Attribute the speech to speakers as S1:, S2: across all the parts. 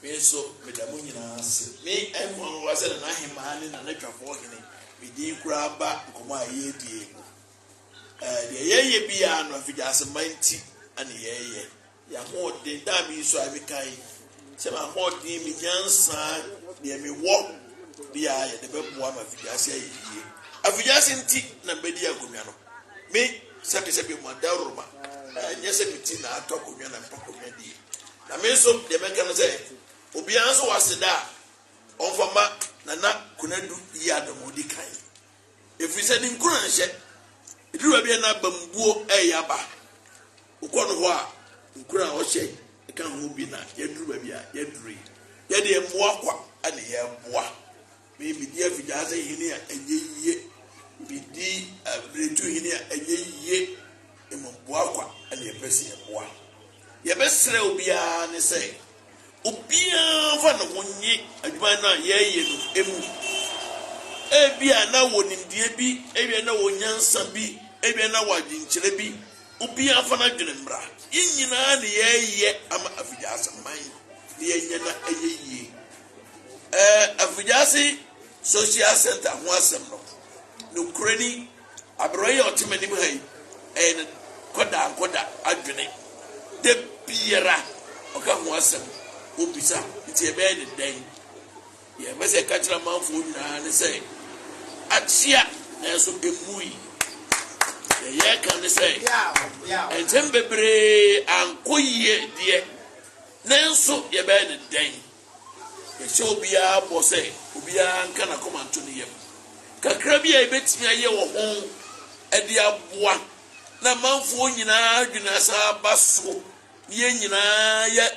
S1: Me nso meda mo nyinaa ase. Me nwanwa sɛ Nana Ahemaa ne Nana Twafoɔ Hene me din koraa ba nkɔmmɔ a yɛredie yi mu. Ɛɛ deɛ yɛyɛ biara no afigyaseman nti na yɛyɛ. Yɛn ahoɔden, da a meyi so a meka yi, sɛ m'ahoɔden, me nyansa, deɛ mewɔ biara yɛde bɛboa ma afigyaase ayɛ yie. Afigyaase nti na mebɛdi akonnwa no. Me sɛbesɛbe mu adaworoma, ɛnyɛ sɛ me ti na atɔ akonnwa na mepɛ akonnwa die. Na me nso deɛ mɛka no sɛ, obiara nso wɔ aseda a ɔmfa ma Nana Konadu Yiadom a ɔdi kan. Ɛfiri sɛ ne nkuranhyɛ, ɛduru baabi a na abambuo reyɛ aba. Wokɔ no hɔ a, nkuran a ɔhyɛ ka ho bi na yɛaduru baabi a yɛaduru yi. Yɛdeɛ mmoa kwa na yɛreboa. Me medi afigyaase hene a ɛnyɛ yie, medi abiretu hene a ɛnyɛ yie, mmom boa kwa na yɛpɛ sɛ yɛboa. Yɛbɛsrɛ obiara ne sɛ, obiara mfa ne ho nye adwuma no a yɛreyɛ no mu. Ebia na wɔ nimdeɛ bi, ebia na wɔ nyansa bi, ebia na wɔ adwenkyerɛ bi. Obiara mfa n'adwene mmra. Yɛn nyinaa na yɛreyɛ ama afigyaase man na yɛnyɛ na ɛyɛ yie. Ɛɛ Afigyaase Social Center ho asɛm no, nokorɛ ni, aberewa yi a ɔte m'anim ha yi, ɛyɛ no kɔda nkɔda adwene. Da biara ɔka ho asɛm, ɔbisa, nti yɛbɛyɛ no dɛn? Deɛ yɛpɛ sɛ yɛka kyerɛ amanfoɔ nyinaa ne sɛ, akyea nanso ɛmmui. Deɛ yɛreka ne sɛ, nsɛm bebree ankɔ yie deɛ, nanso yɛbɛyɛ no dɛn? Yɛhyɛ obiara bɔ sɛ obiara nka n'akoma nto ne yam. Kakra bi a yebetumi ayɛ wɔ ho de aboa na amanfoɔ nyinaa adwene asan aba so na yɛn nyinaa yɛ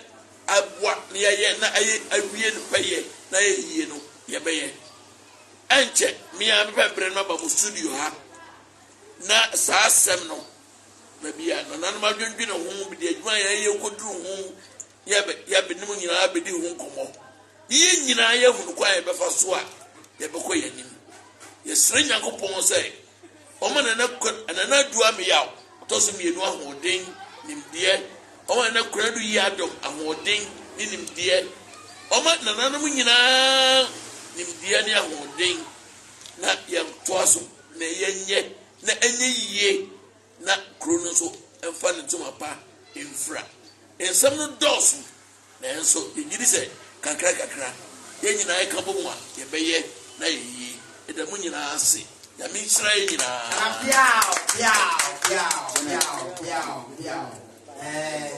S1: aboa na yɛayɛ na ayɛ awie no pɛyɛ na ayɛ yie no, yɛbɛyɛ. Ɛnkyɛ, me ara mɛpɛ berɛ no aba mo studio ha na saa asɛm no, baabi a nananom adwendwene ho de adwuma a yɛyɛ kɔduru ho Yɛne mo nyinaa bɛdi ho nkɔmmɔ, na yɛn nyinaa yɛahunu kwan a yɛbɛfa so a yɛbɛkɔ yɛn anim. Yɛsrɛ Nyankopɔn sɛ ɔma Nana Nana Adu Ameyaw ɔtɔ so mmienu ahoɔden, nimdeɛ, ɔma Nana Konadu Yiadom ahoɔden ne nimdeɛ, ɔma nananom nyinaa nimdeɛ ne ahoɔden na yɛntoa so na yɛnyɛ na ɛnyɛ yie na kuro no nso mfa ne ntoma pa mfira. Nsɛm no dɔɔso, nanso yɛgye di sɛ kakrakakra yɛn nyinaa yɛka bɔ mu a, yɛbɛyɛ na ayɛ yie. Yɛda mo nyinaa ase. Nyame nhyira yɛn nyinaa.
S2: Piaw, piaw, piaw, piaw, piaw, piaw. Ɛɛ.